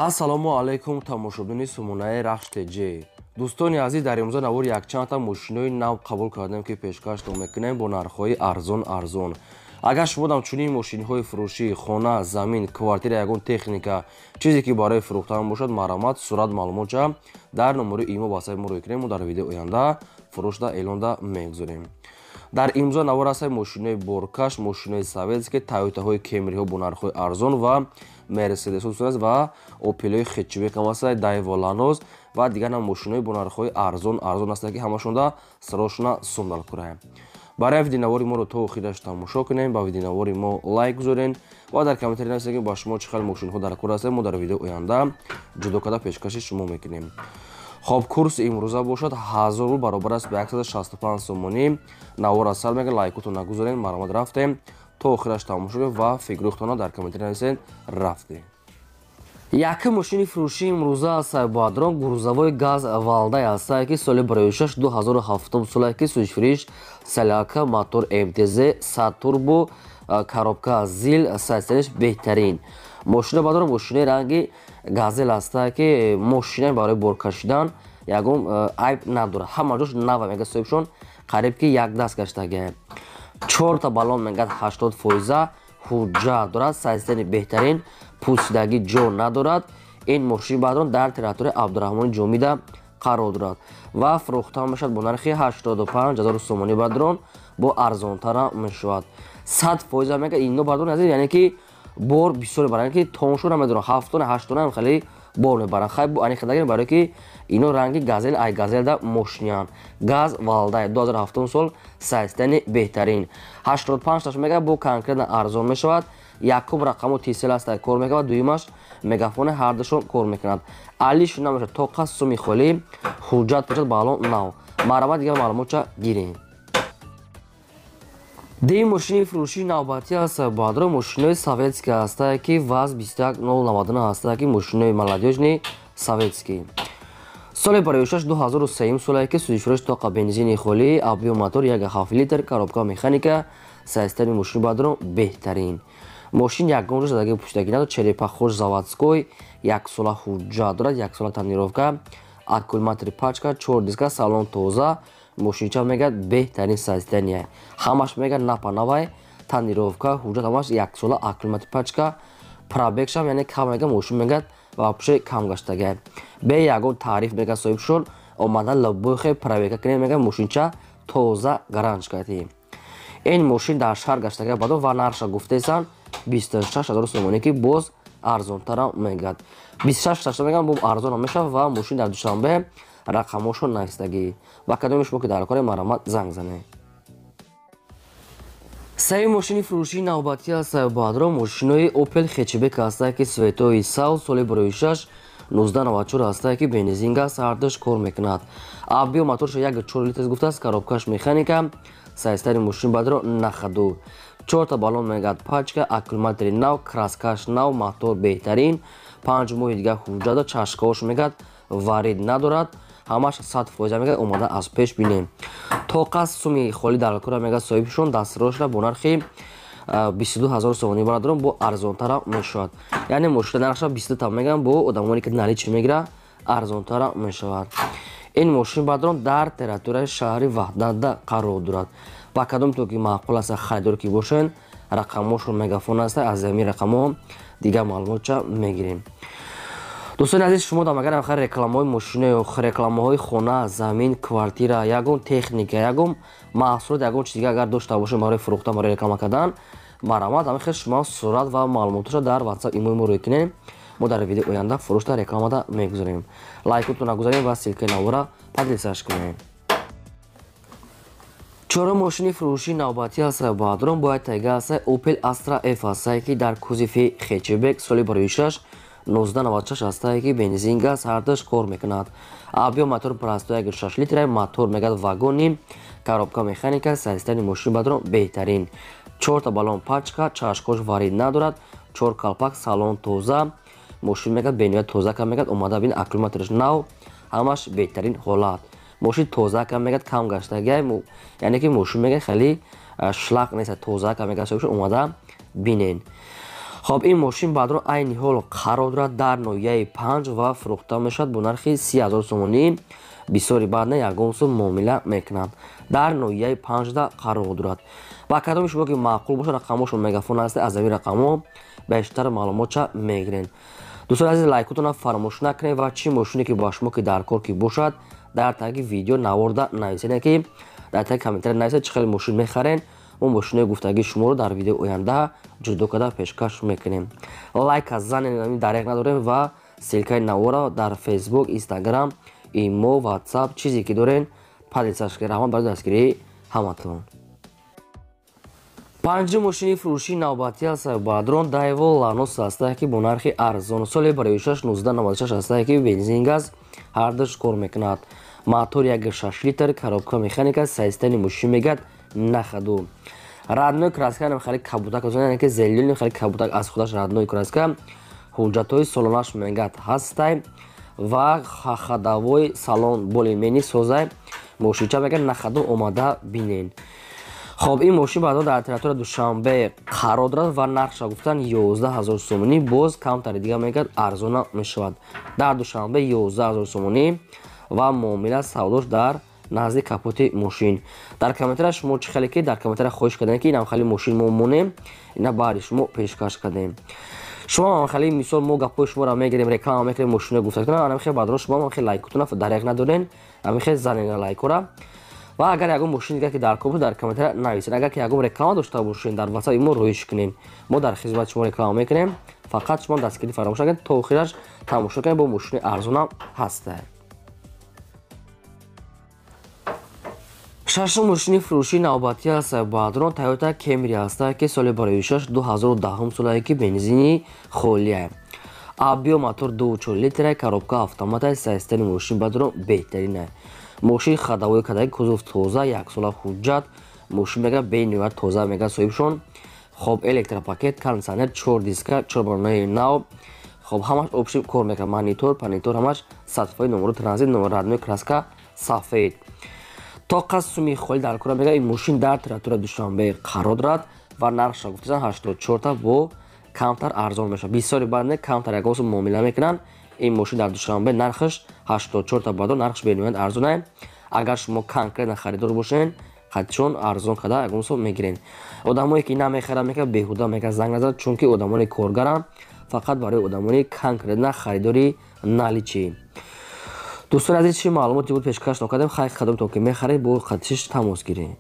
Ассалому алайкум, тамошобини сумонаи Рахш ТЖ. Дӯстони азиз, дар имрӯза навори якчандта мошинои нав қабул кардем, ки пешкаштон мекунем бо нархҳои арзон арзон. Агар шумо дам чунин мошинҳои фурӯшӣ, хона, замин, квартира, ягон техника, чизе ки барои фурӯхтан бошад, марҳамат, сурат, маълумотча дар номери имо ватсапи мо рӯй кунем, мо дар видеои оянда фурӯшда эълонда мегузорем. Дар имрӯза навор ҳастаи мошинои боркаш, мошинои советский, тойотаҳои кемриҳо бо нархҳои арзон ва мерседес ва опелҳои хетчбек ҳам ҳастаи, дайва, ланос ва дигар ҳам мошинои бо нархҳои арзон арзон ҳастанд, ки ҳамашонда сирошона сум кураем. Барои видеонавори моро то охираш тамошо кунем, ба видеонавори мо лайк гузорен ва дар комментарий нависед, ки ба шумо чӣ хел мошинҳо дар кор ҳастанд, мо дар видеои оянда ҷудо карда пешкаши шумо мекунем. Хоб, курси имрӯза бошад 1000 рубл, баробар аст ба 165 сомонӣ. Навор аз сар мега, лайкотон нагузорен, марҳамат, рафтем, то охираш тамошо кунем ва фикрухтона дар комментарий нависед. Рафтем. Якум мошини фурӯшии имрӯза аст, Бадрон, грузовой ГАЗ Валдай ҳастае, ки соли 6 2007 солае, ки сӯзишфуриш солярка, мотор МТЗ 100 турбо, коробка ЗИЛ, состояниш беҳтарин. Мошина, бадрон, мошинаи ранги газел ҳастае, ки мошина барои бор кашидан ягон айб надорад, ҳама ҷош нава, мега соҳибшон қариб ки як даст гаштагия. Чорта баллон мегад 80%, ҳуҷҷат дорад, состояни беҳтарин, пусидагӣ ҷо надорад. Ин мошини, бадрон, дар территорияи Абдураҳмони Ҷомида қарор дорад ва фурӯхта мешавад бо нархи 85 000 сомонӣ. Бадрон, бо арзонтара мешавад, 100% мега ино, бадрон азиз, яъне ки бор бисёр мебаранд, ки тоншо намедонам, 7 тона, 8 тона ҳам хеле бор мебаранд. Хай, ани хидаги, барое ки ино ранги газел, ай газелда мошиниянд. ГАЗ Валдай 2007 сол, состояни беҳтарин, 85 таш мега, бо конкретно арзон мешавад. Якум рақаму тисел аста, кор мекунад, дуюмаш мегафони, ҳардушон кор мекунад, алиш намешавад, тоқа суми холӣ, ҳуҷҷат бошад, баллон нав. Марҳамат, дигар маълумотча гирем. Дии мошини фурӯшии навбатӣ аст, баъдро, мошинои советский ҳастае, ки ВАЗ 21099 ҳастае, ки мошинои молодёжный советский, соли 6 2003 солае, ки сӯзишфурӯш тоқа бензини холӣ, объём мотор 1,7 литр, коробка механика, состояни мошини, баъдро, беҳтарин. Мошин ягон рӯз задаги пуштагӣ надорад, черепахош заводской, яксола ҳуҷҷат дорад, яксола тонировка, аккумулятори пачка, чор диска, салон тоза. Мошинча мегӯяд беҳтарин состояние, ҳамаш мегӯяд напанавай, тонировка, ҳуҷҷат ҳамаш яксола, аккумулятори пачка, пробегшам яъне кам мега, мошин мегӯяд вообще кам гаштага, бе ягон таъриф мегӯяд соҳибшон, омада лабохе проверка кунед, мегӯяд мошинча тоза, гаранч кардем. Ин мошин дар шаҳр гаштага, бадо, ва нархша гуфтесан 26 000 сомонӣ, ки боз арзонтарам мегӯяд, 26 ташта мегӯям, бо арзонам мешавад. Ва мошин дар Душанбе, рақамҳошон навистагӣ. Ба кадоми шумо ки дар кори, марҳамат, занг занед. Сеюм мошини фурӯшии навбатӣ аст, баъдро, мошинои Опел хетчбек ҳастае, ки цветои сав, соли 6 1994 ҳастае, ки бензин газ ҳардуш кор мекунад, объём моторша 1,4 литр гуфтааст, коробкаш механика, состояни мошин, баъдро, на ходу, чорта баллон мегӯяд пачка, аккумулятори нав, краскаш нав, мотор беҳтарин, 5 моҳи дигар ҳуҷҷат, чашкаош мегӯяд варид надорад, ҳамаш 100% мегӯяд, омада аз пеш бинем. Тоқа суми холӣ дар кора, мегӯяд соҳибшон, дастрошра бо нархи 22 000 сомонӣ, бародарон, бо арзонтара мешавад. Яъне мошина нархша 22 та мегӯям, бо одамоне ки наличный мегира, арзонтара мешавад. Ин мошин, бародарон, дар территорияи шаҳри Ваҳдатда қарор дорад. Ба кадом то ки маъқул аст, харидор ки бошен, рақамҳошон мегафон аст, аз ҳамин рақамҳо дигар маълумотча мегирем. Дӯстони азиз, шумо дам агар ҳам рекламаҳои мошина, рекламаҳои хона, замин, квартира, ягон техника, ягон маҳсулот, ягон чиз дига агар дошта бошем барои фурӯхтан, барои реклама кардан, марҳамат, ҳамин хел шумо сурат ва маълумоташро дар ватсап, имои мо рӯй кунем, мо дар видеои оянда фурӯшта рекламада мегузорем. Лайкотон нагузарем ва ссылкаи навора поделиться кунем. Чорум мошини фурӯшии навбатӣ аст, баъдрон, бояд тайга аст, Opel Astra F ҳастае, ки дар кузови хетчбек, соли 6 1996 ҳастае, ки бензин газ ҳардуш кор мекунад, объём мотор простой 1,6 литра, мотор мегӯяд вагони, коробка механика, состояни мошини, баъдрон, беҳтарин, чорта баллон пачка, чашкош варид надорад, чор калпак, салон тоза, мошин мегӯяд бениҳоят тоза кам мегӯяд, омада бин, аккумулятораш нав, ҳамаш беҳтарин ҳолат, мошин тоза кам мегӯяд, кам гаштагиай, яъне ки мошин мегӯяд хеле шлак нест, тоза кам мегӯяд, омада бинен. Хоб, ин мошин баъдро айни ҳол қарор дорад дар ноҳияи 5 ва фурӯхта мешавад бо нархи 30 000 сомонӣ. Бисёри баъд не, ягон сум муомила мекунанд. Дар ноҳияи 5 қарор дорад. Ба кадоми шумо ки маъқул бошад, рақамҳошон мегафон аст, аз ҳамин рақамҳо бештар маълумотша мегирен. Дӯстони азиз, лайкотонро фаромӯш накунед ва чӣ мошине ки ба шумо ки дар кор ки бошад, дар таги видео наворда нависед, ки дар таги комментария нависед чӣ хеле мошин мехарен. Мо мошинои гуфтагии шуморо дар видеои оянда ҷудо карда пешкаш мекунем. Лайка занен, дареғ надорем, ва ссылкаи навора дар Фейсбук, Инстаграм, Имо, Ватсап, чизе ки дорен, поделиться кунед. Раҳмат барои дастгирии ҳаматон. Панҷум мошини фурӯшии навбатӣ аст, бадрон, Дайво Ланос ҳастае, ки бо нархи арзон, соли барои 1996 ҳастае, ки бензин, газ ҳардуш кор мекунад. Мотор 1,6 литр, коробка механика, состояние мошин мегӯяд на ходу. Родной краска, хеле кабутак, яъне ки зелёный, хеле кабутак аз худаш родной краска. Ҳуҷҷатҳои солонаш мегӯяд ҳастай ва ходовой, салон более-менее созай. Мошинча мегӯяд на ходу, омада бинен. Хоб, ин мошин баъдо дар территория Душанбе қарор дорад ва нархша гуфтан 11 000 сомонӣ, боз камтари дига мегӯяд арзона мешавад. Дар Душанбе 11 000 сомонӣ ва муомила савдош дар назди капоти мошин. Дар комментария шумо чӣ хеле ки дар комментария хоҳиш кардем, ки инам хеле мошин мо монем, ина баъди шумо пешкаш кардем. Шумо хеле мисол мо гапҳои шуморо мегирем, реклама мекунем, мошино гуфтатона ана хеле баъдро шумо хеле лайкотона дареғ надорен, ами хеле занена лайкора. Ва агар ягон мошин дига ки дар кор бошад, дар комментария нависед. Агар ки ягон реклама дошта бошед, дар ватсап мо роҳиш кунем, мо дар хизмати шумо реклама мекунем. Фақат шумо дастгирӣ фаромӯш накунед, то охираш тамошо кунед, бо мошини арзонам ҳаста. Шашум мошини фурӯшии навбатӣ аст, баъдрон, Тойота Кемри ҳаста, ки соли бароишаш 2010 солае, ки бензини холия. Объём мотор 2,4 литра, коробка автомата, состояние мошин баъдрон беҳтарина. Мошин ходовой кадаги, кузов тоза, яксола ҳуҷҷат, мошин мега бениҳоят тоза мега соҳибшон. Хоб, электропакет, кондитсионер, чор диска, чор баронаи нав. Хоб, ҳамаш общий кор мекунад, монитор, панитор ҳамаш сатфои, номеро транзит, номер, родной краска сафед. Тоқа суми холи дар кора мега. Ин мошин дар территория Душанбе қарор дорад ва нархша гуфтасан 84та, бо камтар арзон мешавад. Бисёри баъд не, камтар ягон сум муомила мекунанд. Ин мошин дар Душанбе нархаш 84та бадо, нархш бениҳоят арзонае. Агар шумо конкретно харидор бошен, хатчон арзон карда ягон сум мегирен. Одамое ки намехарад, мекунад беҳуда мекунад, занг назад, чунки одамони коргаранд, фақат барои одамони конкретно харидори наличӣ. Дӯстони азиз, чӣ маълумоти буд пешкаш нокардем. Хай, кадомтон ки мехаред, бо хатишиш тамос гиред.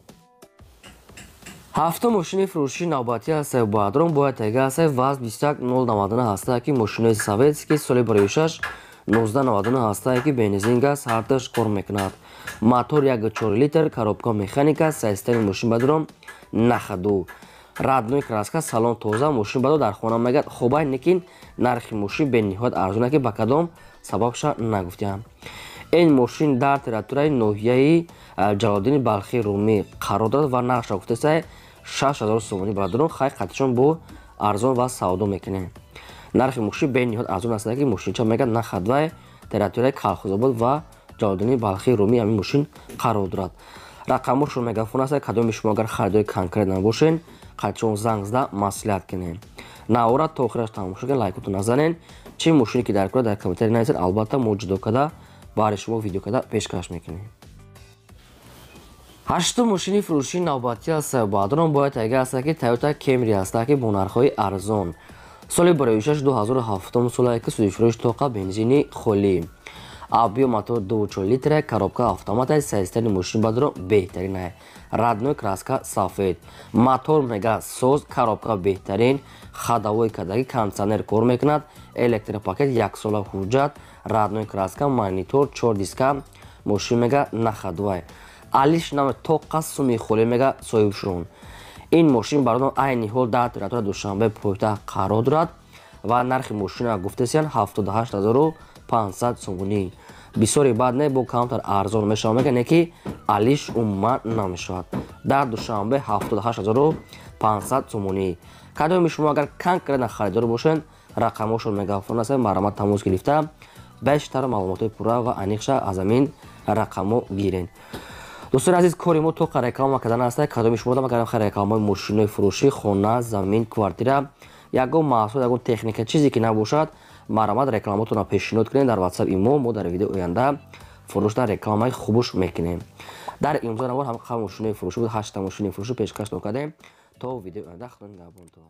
Ҳафтум мошини фурӯшии навбатӣ аст, баъдрон, бояд тега аст, ВАЗ 21099 ҳастае, ки мошинои советский, соли бароишаш 1999 ҳастае, ки бензин, газ ҳардуш кор мекунад. Мотор 1,4 литр, коробка механика, состояние мошин бадрон на ходу, родной краска, салон тоза. Мошин бадо дар хона мегӯяд хобай, лекин нархи мошин бениҳоят арзона, ки ба кадом сабабша нагуфтиям. Ин мошин дар территорияи ноҳияи Ҷалолиддини Балхи Румӣ қарор дорад ва нархша гуфтасай 6000 сомонӣ. Бародарон, хай, қатишон бо арзон ва савдо мекунем. Нархи мошин бениҳоят арзон аст, ки мошинча мегӯяд на ходовай. Территорияи Калхозобод ва Ҷалолиддини Балхи Румӣ ҳамин мошин қарор дорад. Рақамҳошон мегафон аст. Кадоми шумо агар харидори конкрет набошен, қатишон занг зада маслиҳат кунем. Навора то охираш тамошо кунед, лайкотон назанен. Чӣ мошине ки дар кора, дар комментария нависед, албатта мо ҷудо карда баҳри шумо видео карда пешкаш мекунем. Ҳаштум мошини фурӯшии навбатӣ аст, баъдрон, бояд тега аст, ки Тойота Кемри аст, ки бо нархҳои арзон, соли бароишаш 2007 солае, ки судифурӯш тоқа, бензини холӣ. Объём мотор 2,4 литра, коробка автомата, состояние мошин бадро беҳтарин, родной краска сафед. Мотор мега соз, коробка беҳтарин, ходовой кадаги, кондитсионер кор мекунад, электропакет, яксола ҳуҷҷат, родной краска, монитор, чор диска. Мошин мега на ходовай, алиш наме, тоқа суми холӣ мега соҳибшон. Ин мошин бародон айни ҳол дар территория Душанбе пойтахт қарор дорад ва нархи мошина гуфтасиян 78 500 сомонӣ. Бисёри баъд не, бо камтар арзон мешавад мега, не ки алиш умуман намешавад. Дар Душанбе 78 500 сомонӣ. Кадоми шумо агар конкретно харидор бошед, рақамҳошон мегафон аст, марҳамат, тамос гирифта бештар маълумотҳои пурра ва аниқша аз ҳамин рақамҳо гирен. Дӯстони азиз, кори мо тоқа реклама кардан аст. Кадоми шумо агар рекламаҳои мошинои фурӯшӣ, хона, замин, квартира, Ягон маҳсул, ягон техника, чизе ки набошад, марҳамат, рекламаотонро пешниҳод кунед дар WhatsApp имо. Мо дар видео оянда фурӯшда рекламаи хубуш мекунем. Дар имрӯза навор ҳам мошинои фурӯшӣ буд, ҳашта мошини фурӯшӣ пешкаштон кардем. То видеои оянда, Худо нигаҳбонтон.